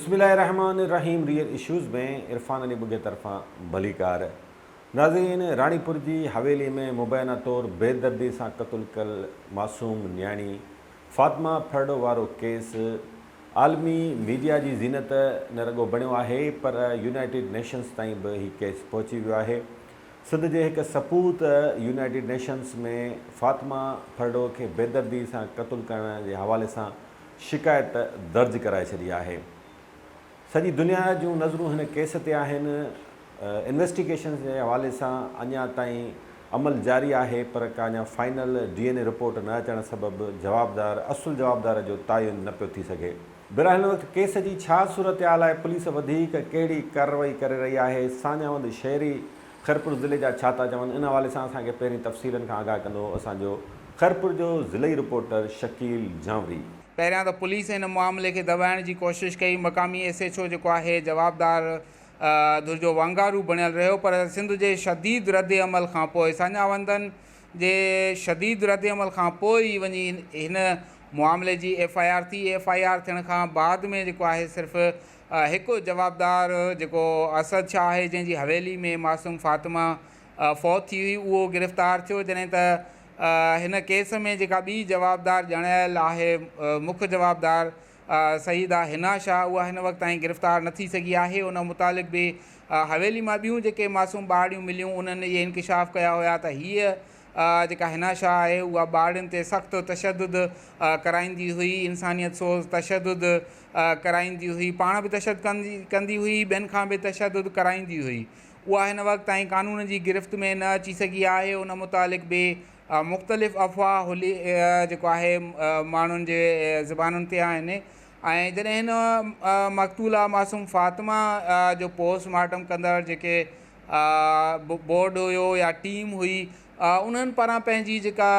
بسم الله الرحمٰن الرحيم ريئل اشوز ۾ عرفان علي ٻگهي طرفان ڀليڪار ناظرين راڻيپور جي حويلي ۾ مبينا طور بيدردي سان قتل ڪيل معصوم نياڻي فاطمه ڦرڙو وارو ڪيس عالمي ميڊيا جي زينت نه رڳو بڻيو آهي پر يونائيٽيڊ نيشنز تائين به هي ڪيس پهچي ويو آهي سنڌ جي هڪ سپوت يونائيٽيڊ نيشنز ۾ فاطمه ڦرڙو کي بيدردي سان قتل ڪرڻ جي حوالي سان شڪايت درج ڪرائي ڇڏي آهي. سڄي دنيا جون نظرون هن ڪيس تي آهن. انويسٽيگيشن جي حوالي سان اڃا تائين عمل جاري آهي پر ڪا اڃا final D N A report نه اچڻ سبب جوابدار اصل جوابدار جو تعين نه پيو ٿي سگهي. بهرحال هن وقت ڪيس جي ڇا صورتحال آهي، پوليس وڌيڪ ڪهڙي ڪارروائي ڪري رهي آهي، ساڃاهوند شهري خيرپور ضلعي جا ڇا ٿا چون، ان حوالي سان اسان کي پهرين تفصيلن کان آگاهه ڪندو اسان جو خيرپور جو ضلعي رپورٽر شڪيل جانوري. پهريان ته پوليس ان معاملي کي دٻائڻ جي ڪوشش ڪئي، مقامي ايس ايڇ او جيڪو آهي جوابدار ڌر جو وانگارو بڻيل رهيو پر سنڌ جي شديد ردعمل کانپوء ساڃاهوندن جي شديد ردعمل کانپوء ئي وڃي هن معاملي جي ايف I R ٿي، ايف I R ٿيڻ کان بعد ۾ جيڪو آهي صرف هڪ جوابدار جيڪو اسد شاهه آهي جنهن جي حويلي ۾ معصوم فاطمه فوت ٿي هئي اهو گرفتار ٿيو جڏهن ته هن ڪيس ۾ جيڪا ٻي جوابدار ڄاڻايل آهي مک جوابدار سيده حنا شاهه اها هن وقت تائين گرفتار نه ٿي سگهي آهي ان متعلق به حويلي مان ٻيون جيڪي معصوم ٻارڙيون مليون انهن اهي انڪشاف ڪيا هيا ته هيء جيڪا حنا شاهه آهي اها ٻارڙين تي سخت تشدد ڪرائيندي هئي انسانيت سوز تشدد ڪرائيندي هئي پاڻ به تشدد ڪندي هئي ٻين کان به تشدد ڪرائيندي هئي اها هن وقت تائين قانون جي گرفت ۾ نه اچي سگهي آهي ان متعلق به مختلف افواهه هلي جيڪو آهي ماڻهن جي زبانن تي آهن ۽ جڏهن هن مقتوله معصوم فاطمه جو پوسٽ مارٽم ڪندڙ جيڪي بورڊ هيو يا ٽيم هئي انهن پاران پنهنجي جيڪا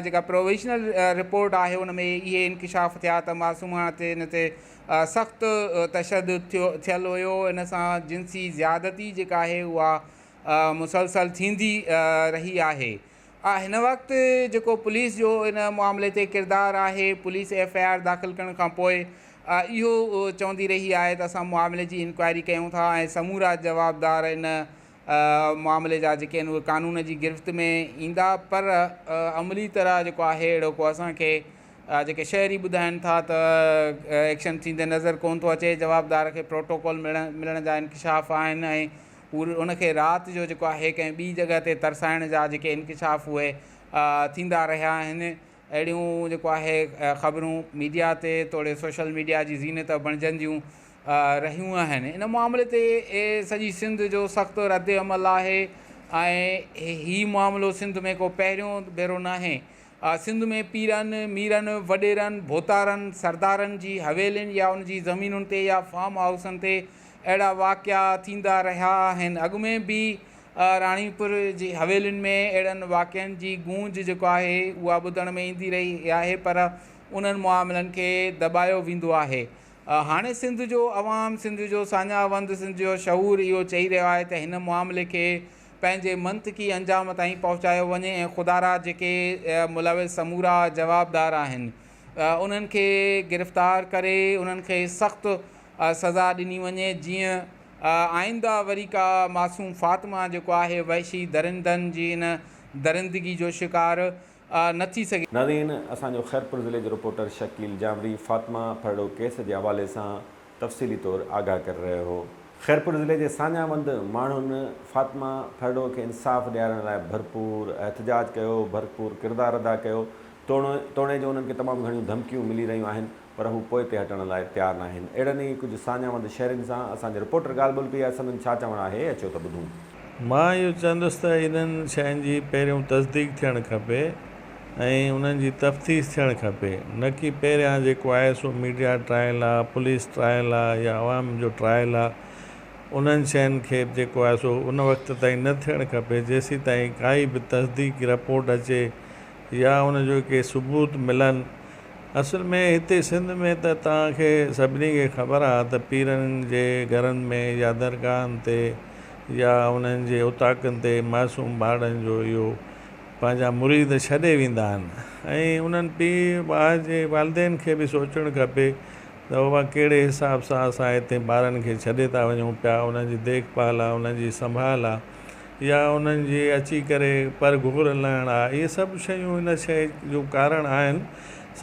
جيڪا پروويشنل رپورٽ آهي ان ۾ اهي انڪشاف ٿيا ته معصومه تي ان تي سخت تشدد ٿيو ٿيل هيو ان سان جنسي زيادتي جيڪا آهي اها مسلسل ٿيندي رهي آهي هن وقت جيڪو پوليس جو ان معاملي تي ڪردار آهي پوليس ايف I R داخل ڪرڻ کان پوء اهو چوندي رهي آهي ته اسان معاملي جي انڪوائري ڪيون ٿا ۽ سمورا جوابدار ان معاملي جا جيڪي آهن اهي قانون جي گرفت ۾ ايندا پر عملي طرح جيڪو آهي اهڙو ڪو اسان کي جيڪي شهري ٻڌائين ٿا ته ايڪشن ٿيندي نظر ڪون ٿو اچي جوابدار کي پروٽوڪول ملڻ جا انڪشاف آهن ۽ هو ان کي رات جو جيڪو آهي ڪنهن ٻي جڳهه تي ترسائڻ جا جيڪي انڪشاف اهي ٿيندا رهيا آهن اهڙيون جيڪو آهي خبرون ميڊيا تي توڙي سوشل ميڊيا جي زينت بڻجنديون رهيون آهن ان معاملي تي سڄي سنڌ جو سخت رد عمل آهي ۽ هي معاملو سنڌ ۾ ڪو پهريون ڀيرو ناهي سنڌ ۾ پيرن، ميرن، وڏيرن، ڀوتارن، سردارن جي حويلين يا ان جي زمينن تي يا فارم هائوسن تي اهڙا واقعا ٿيندا رهيا آهن اڳ ۾ به راڻيپور جي حويلين ۾ اهڙن واقعن جي گونج جيڪو آهي اها ٻڌڻ ۾ ايندي رهي آهي پر انهن معاملن کي دٻايو ويندو آهي هاڻي سنڌ جو عوام، سنڌ جو ساڃاهه وند، سنڌ جو شعور اهو چئي رهيو آهي ته هن معاملي کي پنهنجي منطقي انجام تائين پهچايو وڃي ۽ خدارا جيڪي ملوث سمورا جوابدار آهن انهن کي گرفتار ڪري انهن کي سخت سزا ڏني وڃي جيئن آئنده وري ڪا معصوم فاطمه جيڪو آهي وحشي درندن جي ان درندگي جو شڪار نه ٿي سگهي. ناظرين اسان جو خيرپور ضلعي جو رپورٽر شڪيل جانوري فاطمه ڦرڙو ڪيس جي حوالي سان تفصيلي طور آگاهه ڪري رهيو هو. خيرپور ضلعي جي ساڃاهوند ماڻهن فاطمه ڦرڙو کي انصاف ڏيارڻ لاء ڀرپور احتجاج ڪيو، ڀرپور ڪردار ادا ڪيو، توڻي جو انهن کي تمام گهڻيون ڌمڪيون ملي رهيون آهن پر هو پوئتي هٽڻ لاء تيار ناهن. اهڙن ئي ڪجهه ساڃاهوند شهرين سان اسان جي رپورٽر ڳالهه ٻولهه ڪئي آهي، سندن ڇا چوڻ آهي اچو ته ٻڌون. مان اهو چوندس ته انهن شين جي پهريون تصديق ٿيڻ کپي ۽ انهن جي تفتيش ٿيڻ کپي نه ڪي پهريان جيڪو آهي سو ميڊيا ٽرائل آ، پوليس ٽرائل آ يا عوام جو ٽرائل آ انهن شين کي جيڪو آهي سو ان وقت تائين نه ٿيڻ کپي جيسيتائين ڪائي به تصديقي رپورٽ اچي يا ان جو ڪي ثبوت ملن. اصل ۾ هتي سنڌ ۾ ته توهان کي سڀني کي خبر آ ته پيرن جي گهرن ۾ يا درگاهن تي يا انهن جي اوطاقن تي معصوم ٻارڙن جو اهو پنهنجا مريد ڇڏي ويندا آهن ۽ انهن پيء ڀاء جي والدين کي به سوچڻ کپي ته بابا ڪهڙي حساب سان اسان هتي ٻارن کي ڇڏي ٿا وڃون پيا انهن جي ديک ڀال آ انهن جي سنڀال آ يا انهن جي اچي ڪري پرگهور لهڻ آ اهي سڀ شيون ان شيء جو ڪارڻ آهن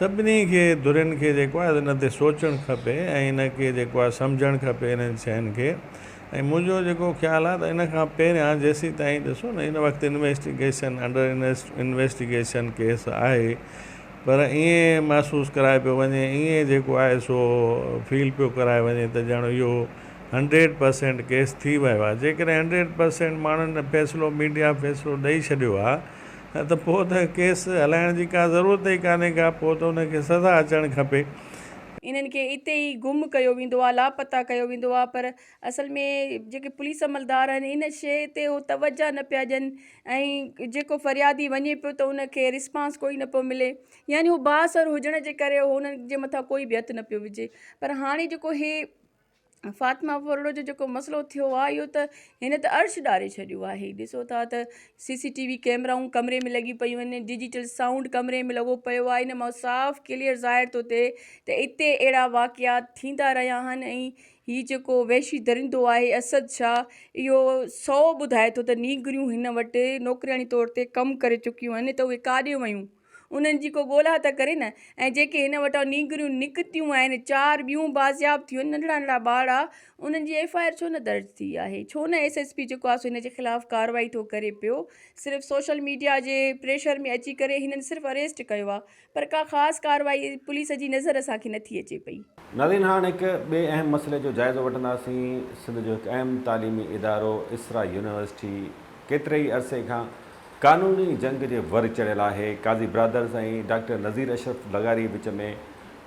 سڀني کي ڌرين کي جيڪو آهي ان تي سوچڻ کپي ۽ ان کي جيڪو آهي سمجهڻ کپي انهن شين کي ۽ منهنجو جيڪو خيال آهي ته ان کان پهريان جيسيتائين ڏسو نه ان وقت انويسٽيگيشن انڊر انويسٽيگيشن ڪيس آهي پر ائين محسوس ڪرايو پيو وڃي ائين جيڪو آهي سو فيل پيو ڪرايو وڃي ته ڄڻ اهو هنڊريڊ پرسينٽ ڪيس ٿي ويو آهي جيڪڏهن هنڊريڊ پرسينٽ ماڻهن فيصلو ميڊيا فيصلو ڏئي ڇڏيو آهي ته پوء ته ڪيس هلائڻ جي ڪا ضرورت ئي ڪانهي ڪا پوء ته ان کي سزا اچڻ کپي. انهن کي اتي ئي گم ڪيو ويندو آهي لاپتا ڪيو ويندو آهي پر اصل ۾ جيڪي پوليس عملدار آهن ان شيء تي هو توجه نه پيا ڏين ۽ جيڪو فريادي وڃي پيو ته ان کي رسپانس ڪوئي نه پيو ملي يعني هو بااثر هجڻ جي ڪري هو انهن جي مٿان ڪوئي به هٿ نه پيو وجهي پر هاڻي جيڪو هي فاطمه ڦرڙو جو جيڪو مسئلو ٿيو آهي اهو ته هن ته عرش ڏاري ڇڏيو آهي ڏسو ٿا ته سي سي ٽي وي ڪيمرائون ڪمري ۾ لڳي پيون آهن ڊجيٽل سائونڊ ڪمري ۾ لڳو پيو آهي ان مان صاف ڪليئر ظاهر ٿو ٿئي ته اتي اهڙا واقعات ٿيندا رهيا آهن ۽ هي جيڪو وحشي درندو آهي اسد شاهه اهو سو ٻڌائي ٿو ته نينگريون هن وٽ نوڪرياڻي طور تي ڪم ڪري چڪيون آهن ته اهي ڪاڏي ويون انهن جي ڪو ڳولا ته ڪري نه ۽ جيڪي هن وٽان نينگريون نڪتيون آهن چار ٻيون بازياب ٿيون آهن ننڍڙا ننڍڙا ٻارڙا انهن جي ايف I R ڇو نه درج ٿي آهي ڇو نه ايس ايس پي جيڪو آهي سو هن جي خلاف ڪارروائي ٿو ڪري پيو صرف سوشل ميڊيا جي پريشر ۾ اچي ڪري هنن صرف اريسٽ ڪيو آهي پر ڪا خاص ڪارروائي پوليس جي نظر اسان کي نٿي اچي پئي. ناظرين هاڻ هڪ ٻئي اهم مسئلي جو جائزو وٺنداسين، سنڌ جو هڪ اهم تعليمي ادارو اسرا يونيورسٽي ڪيتري ئي عرصي کان قانوني جنگ جي ور چڙهيل آهي، قاضي برادرز ۽ ڊاڪٽر نذير اشرف لغاري وچ ۾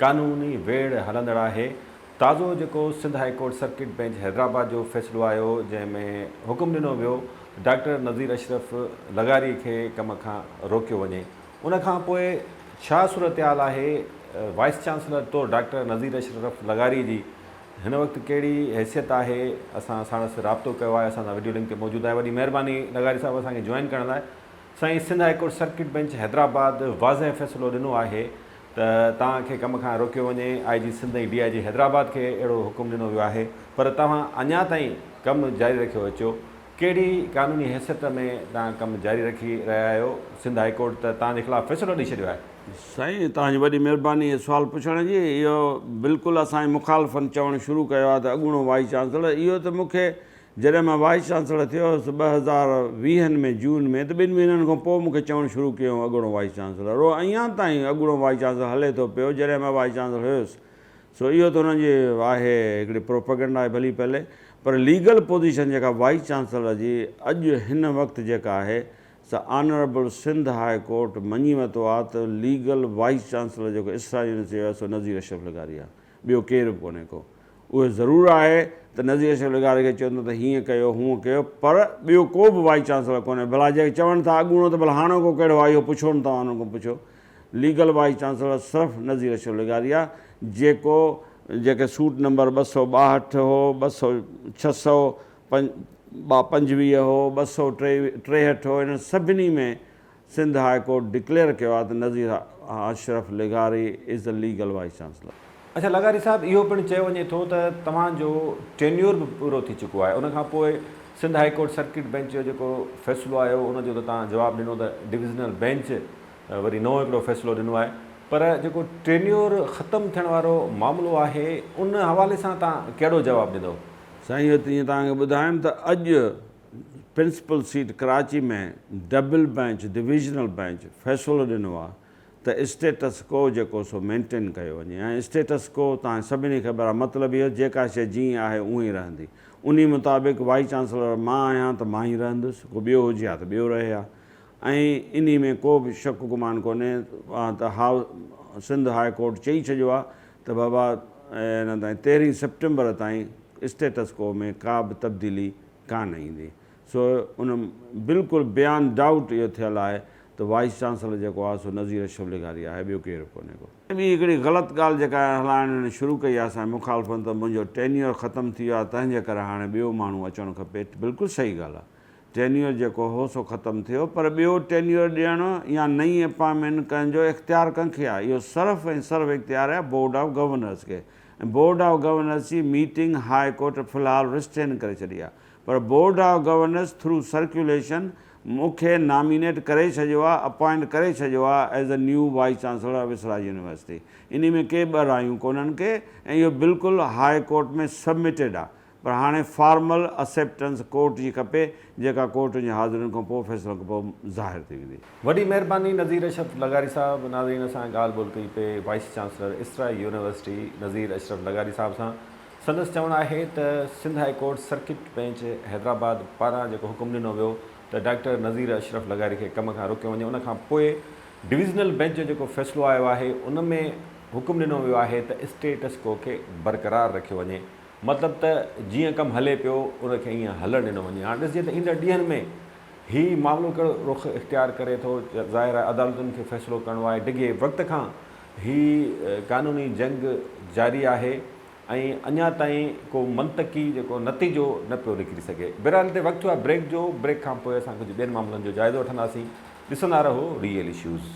قانوني ويڙهه هلندڙ آهي، تازو جيڪو Sindh high court circuit bench Hyderabad جو فيصلو آيو جنهن ۾ حڪم ڏنو ويو ته ڊاڪٽر نذير اشرف لغاري کي ڪم کان روڪيو وڃي ان کان پوء ڇا صورتحال آهي، وائيس چانسلر طور ڊاڪٽر نذير اشرف لغاري جي هن وقت ڪهڙي حيثيت آهي، اسان ساڻس رابطو ڪيو آهي، اسان سان وڊيو لنڪ تي موجود آهي، وڏي مهرباني لغاري صاحب اسان کي جوائن ڪرڻ لاء. سائين Sindh high court circuit bench Hyderabad واضح فيصلو ڏنو آهي ته توهان کي ڪم کان روڪيو وڃي، آء جي سنڌ ۽ ڊي I جي حيدرآباد کي اهڙو حڪم ڏنو ويو آهي پر توهان اڃا تائين ڪم جاري رکيو اچو، ڪهڙي قانوني حيثيت ۾ توهان ڪم جاري رکي رهيا آهيو؟ سنڌ هائي ڪورٽ ته توهان جي خلاف فيصلو ڏئي ڇڏيو آهي. سائين توهان جي وڏي مهرباني اهو سوال پڇڻ جي. اهو بلڪل اسان جي مخالفن چوڻ شروع ڪيو آهي ته اڳوڻو وائيس چانسلر اهو ته مون کي جڏهن مان وائيس چانسلر ٿيو هوس ٻه هزار ويهن ۾ جون ۾ ته ٻن مهينن کان پوء مون کي چوڻ شروع ڪيو اڳوڻو وائيس چانسلر اهو اڃا تائين اڳوڻو وائيس چانسلر هلي ٿو پيو جڏهن مان وائيس چانسلر هيس سو اهو ته انهن جي آهي هڪڙي پروپئگنڊا آهي ڀلي پهلي پر ليگل پوزيشن جيڪا وائيس چانسلر جي اڄ هن وقت جيڪا آهي سا آنربل سنڌ هاء ڪورٽ مڃي ورتو آهي ته ليگل وائيس چانسلر جيڪو اسرا يونيورسٽي جو آهي سو نذير اشرف لغاري آهي ٻيو ڪير به ڪونهي ڪو اهو ضرور آهي ته نذير اشرف لغاري کي چوندو ته هيئن ڪيو هونئن ڪيو پر ٻيو ڪو به وائيس چانسلر ڪونهي ڀلا جيڪي چون ٿا اڳوڻو ته ڀلا هاڻوڪو ڪهڙو آهي اهو پڇو نه توهان انهن کان پڇو ليگل وائيس چانسلر صرف نذير اشرف لغاري آ جيڪو جيڪي سوٽ نمبر 262 هو 200 625 هو 263 هو انهن سڀني ۾ سنڌ هاء ڪورٽ ڊڪليئر ڪيو آ ته نذير اشرف لغاري از the legal vice chancellor. اڇا لغاري صاحب اهو پڻ چيو وڃي ٿو ته توهان جو ٽينيور به پورو ٿي چڪو آهي ان کان پوء Sindh high court circuit bench جو جيڪو فيصلو آيو ان جو ته توهان جواب ڏنو ته ڊويزنل بينچ وري نئون هڪڙو فيصلو ڏنو آهي پر جيڪو ٽينيور ختم ٿيڻ وارو معاملو آهي ان حوالي سان توهان ڪهڙو جواب ڏيندو؟ سائين اهو تيئن توهان کي ٻڌايم ته اڄ principal seat Karachi ۾ double bench divisional bench فيصلو ڏنو آهي ته اسٽيٽس ڪو جيڪو سو مينٽين ڪيو وڃي ۽ اسٽيٽس ڪو توهان سڀني کي خبر آهي مطلب اهو جيڪا شيء جيئن آهي اونئين ئي رهندي انهي مطابق وائيس چانسلر مان آهيان ته مان ئي رهندس ڪو ٻيو هجي ها ته ٻيو رهي ها ۽ انهي ۾ ڪو به شڪ گمان ڪونهي ته هاء سنڌ هاء ڪورٽ چئي ڇڏيو آهي ته بابا هن تائين تيرهين سيپٽمبر تائين اسٽيٽس ڪو ۾ ڪا به تبديلي ڪانه ايندي سو ان بلڪل بيان ڊائوٽ اهو ٿيل آهي ته وائيس چانسلر جيڪو آهي سو نذير اشرف لغاري آهي ٻيو ڪير به ڪونهي ڪو. ٻي هڪڙي غلط ڳالهه جيڪا هلائڻ هنن شروع ڪئي آهي اسان جي مخالفن ته منهنجو ٽينيور ختم ٿي ويو آهي تنهن جي ڪري هاڻي ٻيو ماڻهو اچڻ کپي بلڪل صحيح ڳالهه آهي ٽينيور جيڪو هو سو ختم ٿيو پر ٻيو ٽينيور ڏيڻ يا نئين اپائنٽمينٽ ڪرڻ جو اختيار ڪنهن کي آهي؟ اهو صرف ۽ صرف اختيار آهي بورڊ آف گورنرز کي. ۽ بورڊ آف گورنرس جي ميٽنگ هاء ڪورٽ في الحال رسٽين ڪري ڇڏي آهي پر board of governors through circulation مون کي نامينيٽ ڪري ڇڏيو آهي اپوائنٽ ڪري ڇڏيو آهي as a new vice chancellor of Isra university انهي ۾ ڪي ٻه رايون ڪونهن ڪي ۽ اهو بلڪل هاء ڪورٽ ۾ سبمٽيڊ آهي پر هاڻي فارمل اسيپٽنس ڪورٽ جي کپي جيڪا ڪورٽ جي حاضرين کان پوء فيصلن کان پوء ظاهر ٿي ويندي. وڏي مهرباني نذير اشرف لغاري صاحب ناظرين اسان ڳالهه ٻولهه ڪئي پئي vice chancellor Isra university Nazir Ashraf لغاري صاحب سان سندس چوڻ آهي ته Sindh high court circuit bench Hyderabad پاران جيڪو حڪم ڏنو ويو ته ڊاڪٽر نذير اشرف لغاري کي ڪم کان روڪيو وڃي ان کان پوء ڊويزنل بينچ جو جيڪو فيصلو آيو آهي ان ۾ حڪم ڏنو ويو آهي ته اسٽيٽس ڪو کي برقرار رکيو وڃي مطلب ته جيئن ڪم هلي پيو ان کي ائين هلڻ ڏنو وڃي. هاڻ ڏسجي ته ايندڙ ڏينهن ۾ هي معاملو ڪهڙو رخ اختيار ڪري ٿو. ظاهر آهي عدالتن کي فيصلو ڪرڻو آهي. ڊگهي وقت کان هي قانوني جنگ جاري آهي ۽ اڃا تائين ڪو منطقي جيڪو نتيجو نه پيو نڪري سگهي. بهرحال هتي وقت ٿيو آهي بريڪ جو، بريڪ کان پوء اسان ڪجهه ٻين معاملن جو جائزو وٺنداسين. ڏسندا رهو ريئل اشوز.